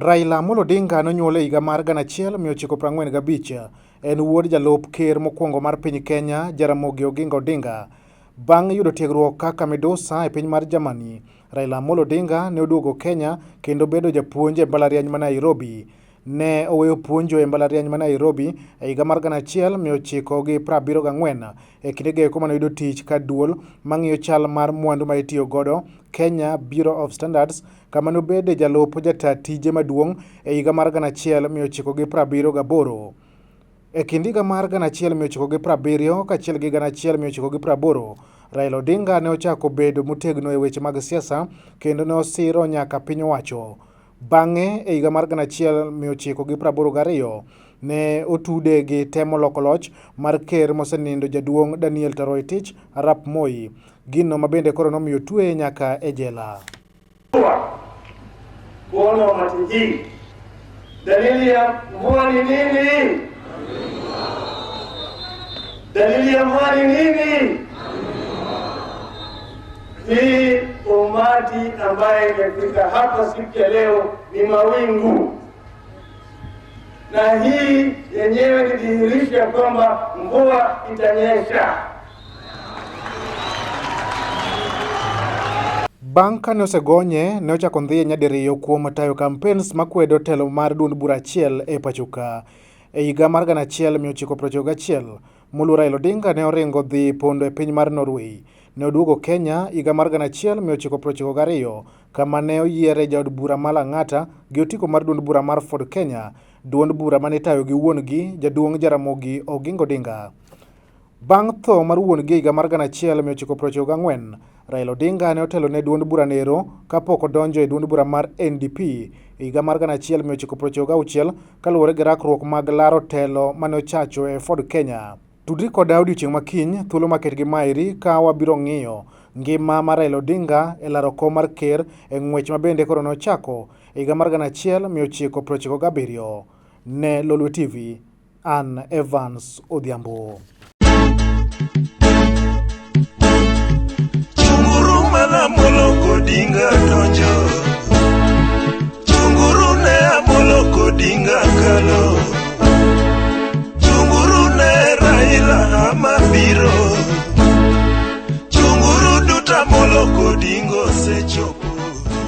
Raila Amolo Odinga nonyuol e higa mar 1945. En wuod jalup ker mokwongo mar piny Kenya, Jaramogi Oginga Odinga. Bang' yudo tiegruok kaka midusa e piny mar Germany, Raila Amolo Odinga ne oduogo Kenya kendo bedo japuonj e mbalariany ma Nairobi. Ne oweyo puonjo e mbalariany ma Nairobi e higa mar 1974 e kindego eko mane oyudo tich ka duol mang'iyo chal mar mwandu ma itiyo godo Kenya Bureau of Standards kama nobede jalup jata tije maduong' e higa mar 1978. E kind higa mar 1970 kaachiel gi 1980, Raila Odinga ne ochako bedo motegno e weche mag siasa kendo ne osiro nyaka piny owacho. Bang'e, e higa mar 1982, ne otude gi temo loko loch mar ker mosenindo jaduong' Daniel Toroitich arap Moi, gino ma bende koro nomiyo tweye nyaka e jela. Kuona umati hii, dalili ya mvua ni nini? Dalili ya mvua ni nini? Hii umati ambaye imefika hapa siku ya leo ni mawingu, na hii yenyewe ni dhihirisho ya kwamba mvua itanyesha. Bang' kane osegonye, ne ochako ndhiye nyadiriyo kuom tayo campaigns makwedo telo mar duond bura achiel e pachoka. E higa mar 1991, moluor Raila Odinga ne oringo dhi pondo e piny mar Norway. Ne oduogo Kenya higa mar 1992 kama ne oyiere jaod bura ma Lang'ata gi otiko mar duond bura mar Ford Kenya, duond bura mane itayo gi wuon-gi jaduong' Jaramogi Oginga Odinga. Bang' tho mar wuon-gi e higa mar 1994, Raila Odinga ne otelo ne duond bura nero kapok odonjo e duond bura mar NDP e higa mar 1996 kaluwore gi rakruok mag laro telo mane ochacho e Ford Kenya. Tudri koda odiochieng' ma kiny thuolo maket gi maeri ka wabiro ng'iyo ngima mar Raila Odinga e laro kom mar ker e ng'wech ma bende koro nochako e higa mar 1997. Ne Lolwe TV, an Evans Odhiambo. Chunguru mana Amolo Odinga donjo. Chunguru ne Amolo Odinga kalo. Chunguru ne Raila ama biro. Chunguru duto Amolo Odinga.